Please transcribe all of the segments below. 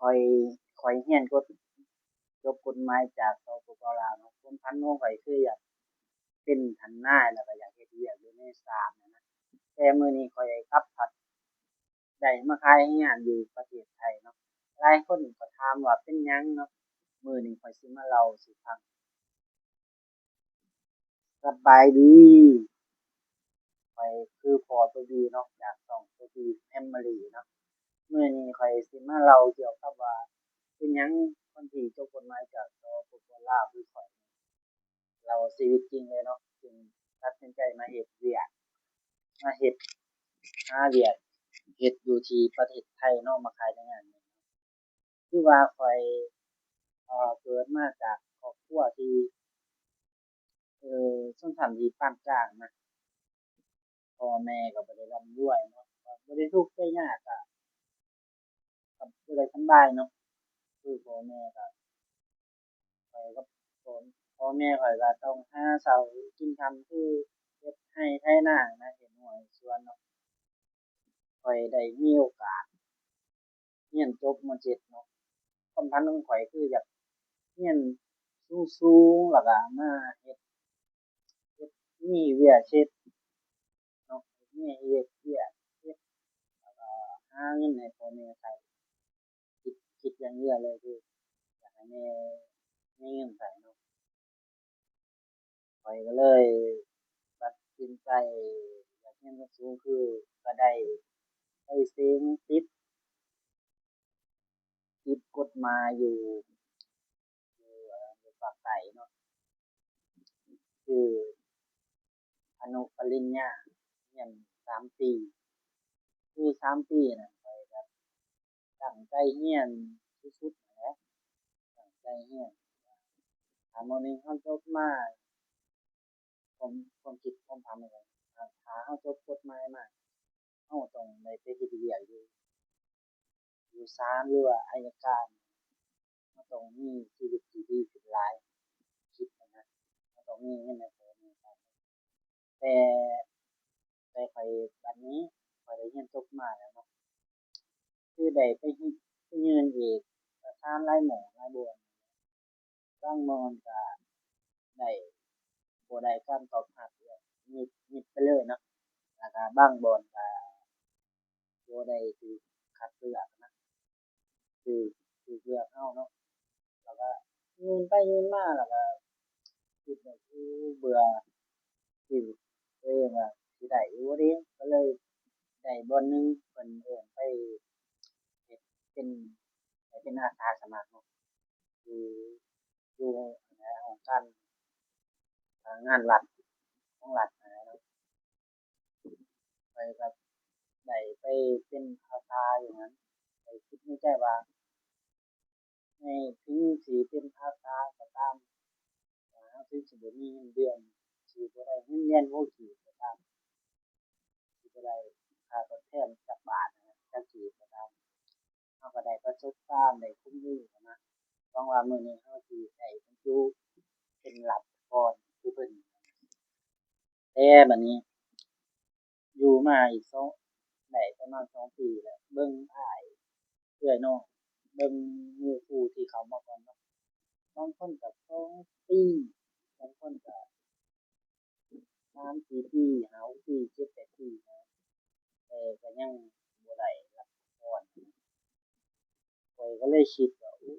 ຂ້ອຍ ຂ້ອຍຮຽນກົດ ຈົບກົດໝາຍຈາກ ສປປ ລາວ ເນາະ. ຄວາມຝັນຂອງຂ້ອຍຄືຢາກເປັນທະນາຍ ແລ້ວກໍຢາກເຮັດວຽກຢູ່ໃນສານຫັ້ນນະ. ແຕ່ມື້ນີ້ຂ້ອຍກັບພັດໄດ້ມາຂາຍແຮງງານຢູ່ປະເທດໄທເນາະ. ຫຼາຍຄົນກໍຖາມວ່າເປັນຫຍັງເນາະ. ມື້ນີ້ຂ້ອຍຊິມາເລົ່າສູ່ຟັງ. ສະບາຍດີ ຂ້ອຍຄືພໍ່ໂຕບີເນາະ ຈາກຊ່ອງໂຕບີແຟມິລີເນາະ. ມື້ນີ້ຂ້ອຍຊິມາເລົ່າກ່ຽວກັບວ່າ ເປັນຫຍັງຄົນທີ່ຈົບກົດໝາຍຈາກ ສປປ ລາວ ຄືຂ້ອຍ ເລົ່າຊີວິດຈິງເລີຍເນາະ ຈຶ່ງຕັດສິນໃຈມາເຮັດວຽກ ມາເຮັດ ຫາວຽກເຮັດຢູ່ທີ່ປະເທດໄທເນາະ ມາຂາຍແຮງງານ. ຄືວ່າຂ້ອຍ ເອີ ເກີດມາຈາກຄອບຄົວທີ່ ເອີ ຊົນຊັ້ນທີ່ປານກາງນະ. ພໍ່ແມ່ກໍບໍ່ໄດ້ລ່ຳລວຍເນາະ ກໍບໍ່ໄດ້ທຸກໄດ້ຍາກ ກໍ ກໍບໍ່ໄດ້ສຳບາຍເນາະ. ຄືພໍ່ແມ່ກໍ ຂ້ອຍກັບ ພໍ່ ພໍ່ແມ່ຂ້ອຍກໍຕ້ອງຫາເຊົ້າກິນຄ່ຳ ຄືເຮັດໄຮ່ໄຖນານະ ເຮັດຮົ້ວເຮັດສວນເນາະ. ຂ້ອຍໄດ້ມີໂອກາດຮຽນຈົບ ມ.ເຈັດ ເນາະ. ຄວາມຝັນຂອງຂ້ອຍຄືຢາກຮຽນສູງໆ ແລ້ວກໍມາເຮັດ ເຮັດ ມີວຽກເຮັດເນາະ ມີວຽກ ວຽກເຮັດ ແລ້ວກໍຫາເງິນໃຫ້ພໍ່ແມ່ໃຊ້. ຄິດ ຄິດຢ່າງດຽວເລີຍຄືຢາກໃຫ້ແມ່ມີເງິນໃຊ້ເນາະ. ຂ້ອຍກໍເລີຍຕັດສິນໃຈຢາກຮຽນສູງໆ ຄືກໍໄດ້ໄປເສັງຕິດ ຕິດກົດໝາຍຢູ່ ຢູ່ ເອີ ຢູ່ພາກໃຕ້ເນາະ ຄືອະນຸປະລິນຍາ ຮຽນສາມປີ. ຄືສາມປີນັ້ນ ຂ້ອຍກໍຕັ້ງໃຈຮຽນສຸດໆ ຫັ້ນແຫຼະ ຕັ້ງໃຈຮຽນ. ຖ້າມື້ໜຶ່ງເຮົາຈົບມາ ຄວາມ ຄວາມຄິດຄວາມຝັນຂອງຂ້ອຍ ຖ້າ ຖ້າເຮົາຈົບກົດໝາຍມາ ເຮົາຕ້ອງໄດ້ໄປເຮັດວຽກຢູ່ ຢູ່ສານ ຫຼືວ່າໄອຍະການ ເຮົາຕ້ອງມີຊີວິດທີ່ດີຂຶ້ນຫຼາຍ ຄິດຫັ້ນນະ ເຮົາຕ້ອງມີເງິນໃຫ້ພໍ່ແມ່ໃຊ້. ແຕ່ ແຕ່ຂ້ອຍ ບັດນີ້ຂ້ອຍໄດ້ຮຽນຈົບມາແລ້ວເນາະ ຄືໄດ້ໄປ ໄປຍື່ນເອກສານຫຼາຍໝ່ອງຫຼາຍບ່ອນ. ບາງບ່ອນກໍໄດ້ ບໍ່ໄດ້ການຕອບຮັບ ແບບມິດ ມິດໄປເລີຍເນາະ ແລ້ວກໍບາງບ່ອນກໍບໍ່ໄດ້ຖືກຄັດເລືອກນະ ຖືກ ຖືກເລືອກເອົາເນາະ. ແລ້ວກໍຍື່ນໄປຍື່ນມາ ແລ້ວກໍຄິດວ່າ ເອີ ເບື່ອຊີວິດຕົວເອງວ່າຊິໄດ້ຢູ່ບໍ່ເດ ກໍເລີຍໄດ້ບ່ອນໜຶ່ງ ເພິ່ນເອີ້ນໄປເຮັດເປັນ ໄປເປັນອາສາສະໝັກເນາະ ຢູ່ ຢູ່ ອັນນັ້ນ ຫ້ອງການ ອາ ງານລັດ ຂອງລັດຫັ້ນແຫຼະເນາະ. ຂ້ອຍກໍໄດ້ໄປເປັນອາສາຢູ່ຫັ້ນ. ຂ້ອຍຄິດໃນໃຈວ່າ ໃນ ເຖິງຊິເປັນອາສາກໍຕາມ ວ່າເຮົາເຖິງຊິບໍ່ມີເງິນເດືອນ ຊິບໍ່ໄດ້ເງິນເດືອນຫົວກີບກໍຕາມ ຊິບໍ່ໄດ້ຄ່າຕອບແທນຈັກບາດນະ ຈັກກີບກໍຕາມ ເຮົາກໍໄດ້ປະສົບການ ໄດ້ຄວາມຮູ້ຫັ້ນນະ. ຫວັງວ່າມື້ໜຶ່ງເຮົາຊິໄດ້ບັນຈຸເປັນລັດຖະກອນຄືເພິ່ນ. ແຕ່ບັດນີ້ຢູ່ມາອີກສອງ ໄດ້ປະມານສອງປີແລ້ວ ເບິ່ງອ້າຍເອື້ອຍນ້ອງ ເບິ່ງໝູ່ຄູ່ທີ່ເຂົ້າມາກ່ອນເນາະ ບາງຄົນກໍສອງປີ ບາງຄົນກໍ ສາມສີ່ປີ ຫ້າຫົກປີ ເຈັດແປດປີນະ ແຕ່ກໍຍັງບໍ່ໄດ້ລັດຖະກອນ. ຂ້ອຍກໍເລີຍຄິດວ່າ ໂອ້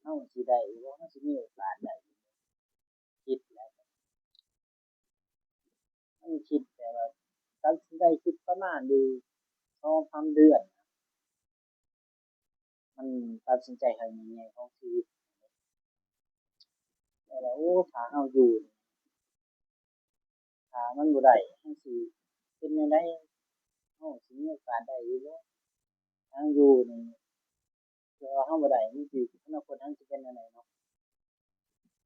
ເຮົາຊິໄດ້ຢູ່ບໍ່? ເຮົາຊິມີໂອກາດໄດ້ຢູ່ບໍ່? ຄິດແລ້ວ ມັນຄິດແບບວ່າ ຕັດສິນໃຈຄິດປະມານຢູ່ສອງສາມເດືອນ ມັນຕັດສິນໃຈຄັ້ງໃຫຍ່ຂອງຊີວິດ ແຕ່ວ່າ ໂອ້ ຖ້າເຮົາຢູ່ນີ້ ຖ້າມັນບໍ່ໄດ້ ມັນຊິເປັນແນວໃດ? ເຮົາຊິມີໂອກາດໄດ້ຢູ່ບໍ່? ຖ້າເຮົາຢູ່ນີ້ ຖ້າວ່າເຮົາບໍ່ໄດ້ ມັນຊິ ອະນາຄົດເຮົາຊິເປັນແນວໃດເນາະ?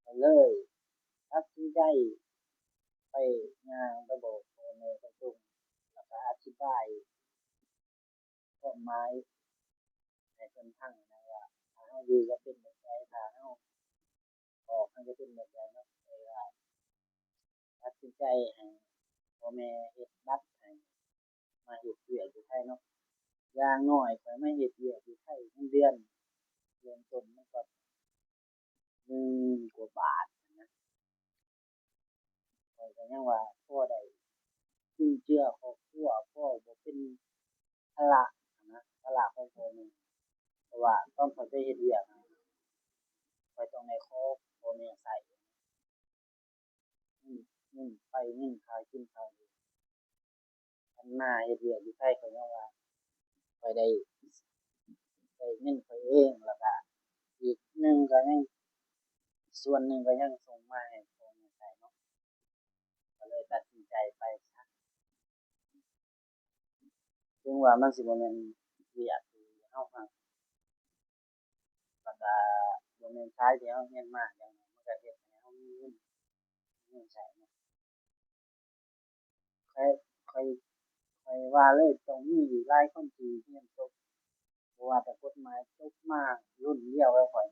ກໍເລີຍຕັດສິນໃຈໄປ ຍ່າງໄປບອກພໍ່ແມ່ໂດຍຕົງ ແລ້ວກໍອະທິບາຍຄວາມໝາຍໃຫ້ເພິ່ນຟັງນະວ່າ ຖ້າເຮົາຢູ່ຈະເປັນແບບໃດ, ຖ້າເຮົາອອກ ມັນຈະເປັນແບບໃດເນາະ. ແຕ່ວ່າຕັດສິນໃຈໃຫ້ພໍ່ແມ່ເຮັດບັດໃຫ້ ມາເຮັດວຽກຢູ່ໄທເນາະ. ຢ່າງໜ້ອຍຂ້ອຍມາເຮັດວຽກຢູ່ໄທ ເງິນເດືອນເລີ່ມຕົ້ນມັນກໍ ໝື່ນກວ່າບາດນະ ຂ້ອຍກໍຍັງວ່າພໍໄດ້ຈຸນເຈືອຄອບຄົວ ພໍບໍ່ເປັນພາລະນະ ພາລະຂອງພໍ່ແມ່ ເພາະວ່າຕອນຂ້ອຍໄປເຮັດວຽກນະ ຂ້ອຍຕ້ອງໄດ້ຂໍພໍ່ແມ່ໃຊ້ ເງິນ ເງິນໄປ ເງິນຄ່າກິນຂ້າວຢູ່ ຄັນມາເຮັດວຽກຢູ່ໄທ ຂ້ອຍຍັງວ່າຂ້ອຍໄດ້ ໄດ້ເງິນຂ້ອຍເອງ ແລ້ວກະອີກໜຶ່ງກໍຍັງ ສ່ວນໜຶ່ງກໍຍັງສົ່ງມາໃຫ້ພໍ່ແມ່ໃຊ້ເນາະ ກໍເລີຍຕັດສິນໃຈໄປຊະ. ເຖິງວ່າມັນຊິບໍ່ແມ່ນວຽກທີ່ເຮົາຮັກ ແລ້ວກະບໍ່ແມ່ນສາຍທີ່ເຮົາຮຽນມາ ຢ່າງໜ້ອຍມັນກໍເຮັດໃຫ້ເຮົາມີເງິນ ມີເງິນໃຊ້ເນາະ. ຂ້ອຍ ຂ້ອຍ ຂ້ອຍວ່າເລີຍ ຕ້ອງມີອີກຫຼາຍຄົນທີ່ຮຽນຈົບ ບໍ່ວ່າແຕ່ກົດໝາຍ ຈົບມາລຸ້ນດຽວກັບຂ້ອຍ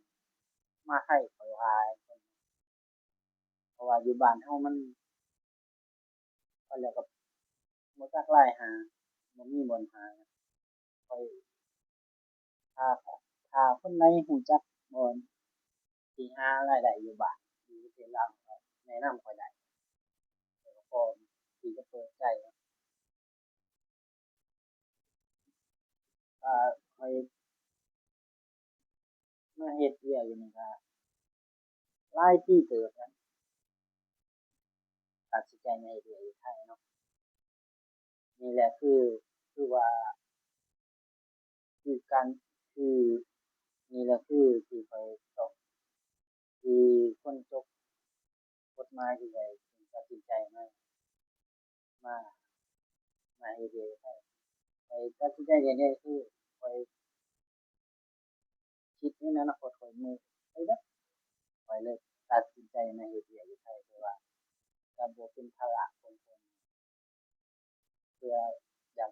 ມາໄທ ຂ້ອຍວ່າ ເພາະວ່າຢູ່ບ້ານເຮົາມັນ ຂ້ອຍແລ້ວກໍບໍ່ຈັກລາຍຫາ ບໍ່ມີບ່ອນຫາ ຂ້ອຍ ຖ້າ ຖ້າຄົນໃດຮູ້ຈັກບ່ອນທີ່ຫາລາຍໄດ້ຢູ່ບ້ານ ຢູ່ປະເທດລາວ ກໍແນະນຳຂ້ອຍໄດ້ ຂ້ອຍກໍພ້ອມທີ່ຈະເປີດໃຈ. ກໍຂ້ອຍມາເຮັດວຽກຢູ່ນີ້ກໍຫຼາຍປີເຕີບແລ້ວ ຕັດສິນໃຈມາເຮັດວຽກຢູ່ໄທເນາະ. ນີ້ແຫຼະຄື ຄືວ່າ ຄືການ ຄື ນີ້ແຫຼະຄືທີ່ຂ້ອຍຕ້ອງ ທີ່ຄົນຈົບກົດໝາຍທີ່ຂ້ອຍຈຶ່ງຕັດສິນໃຈມາ ມາ ມາເຮັດວຽກຢູ່ໄທ. ຂ້ອຍຕັດສິນໃຈເຮັດນີ້ຄືຂ້ອຍຄິດໃນອະນາຄົດຂ້ອຍເໝິດໄປເບິດ ຂ້ອຍເລີຍຕັດສິນໃຈມາເຮັດວຽກຢູ່ໄທ ເພື່ອວ່າຈະບໍ່ເປັນພາລະຂອງເພິ່ນ ເພື່ອຢາກ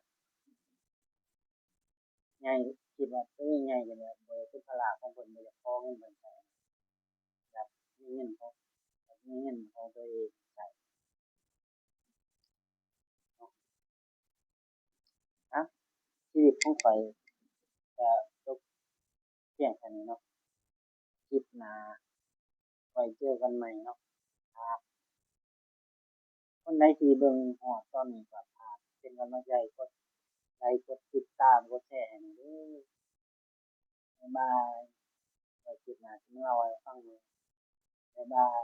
ໃຫຍ່ ຄິດວ່າໂຕເອງໃຫຍ່ຂຶ້ນແລ້ວ ບໍ່ຢາກເປັນພາລະຂອງເພິ່ນ ບໍ່ຢາກຂໍເງິນເພິ່ນໃຊ້ ຢາກມີເງິນຂອງ ຢາກມີເງິນຂອງໂຕເອງໃຊ້ເນາະ. ອ່ະ ຊີວິດຂອງຂ້ອຍກະຈົບພຽງເທົ່ານີ້ເນາະ. ຄລິບໜ້າຄ່ອຍເຈີກັນໃໝ່ເນາະ. ຖ້າຄົນໃດທີ່ເບິ່ງຮອດຕອນນີ້ກໍຝາກເປັນກຳລັງໃຈ ກົດໄລ ກົດຕິດຕາມ ກົດແຊໃຫ້ແດ່ເດີ. ບາຍບາຍ. ໄວ້ຄລິບໜ້າຊິມາເລົ່າໃຫ້ຟັງໃໝ່. ບາຍບາຍ.